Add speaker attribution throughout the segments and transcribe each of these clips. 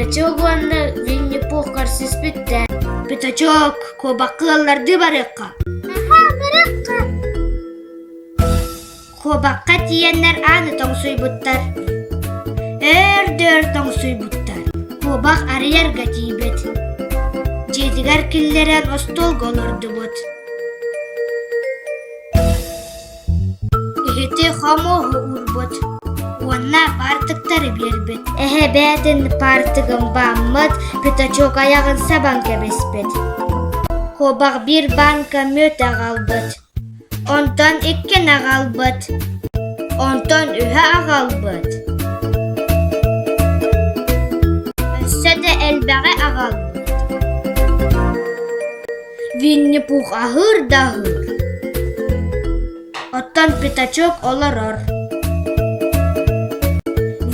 Speaker 1: Пятачок уонна Винни-Пух көрсүспүттэр. Пятачок, куобахха ыаллардыы барыахха.
Speaker 2: Аһаа, барыахха.
Speaker 1: Куобахха тиийэннэр ааны тоҥсуйбуттар. Өөр да өр тоҥсуйбуттар. Куобах арыйарга тиийбит. Дьиэтигэр киллэрэн остуолга олордубут. Иһити хомуоһу уурбут уонна паартыктары биэрбит. Эһэ бэйэтин паартыгын бааммыт, пятачок айаҕын сабан кэбиспит. Куобах биир баанка мүөт аҕалбыт. Онтон иккин аҕалбыт. Онтон үһү аҕалбыт. Өссө да элбэҕи аҕалбыт. Винни-Пух аһыыр да аһыыр. Оттон Пятачок олорор.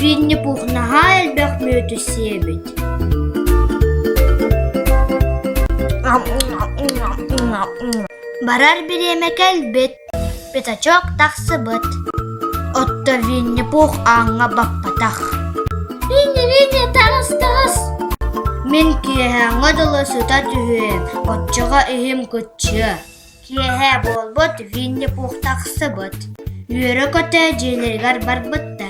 Speaker 1: Винни-Пух наһаа элбэх мүөтү сиэбит. Барар бириэмэ кэлбит, Пятачок тахсыбыт. Оттон Винни-Пух ааҥҥа баппатах.
Speaker 2: Винни, Винни, таҕыс, таҕыс!
Speaker 1: Мин киэһээҥҥэ дылы сыта түһүөм, оччоҕо иһим кыччыа. Киэһэ буолбут, Винни-Пух тахсыбыт. Үөрэ-көтө дьиэлэригэр барбыттар.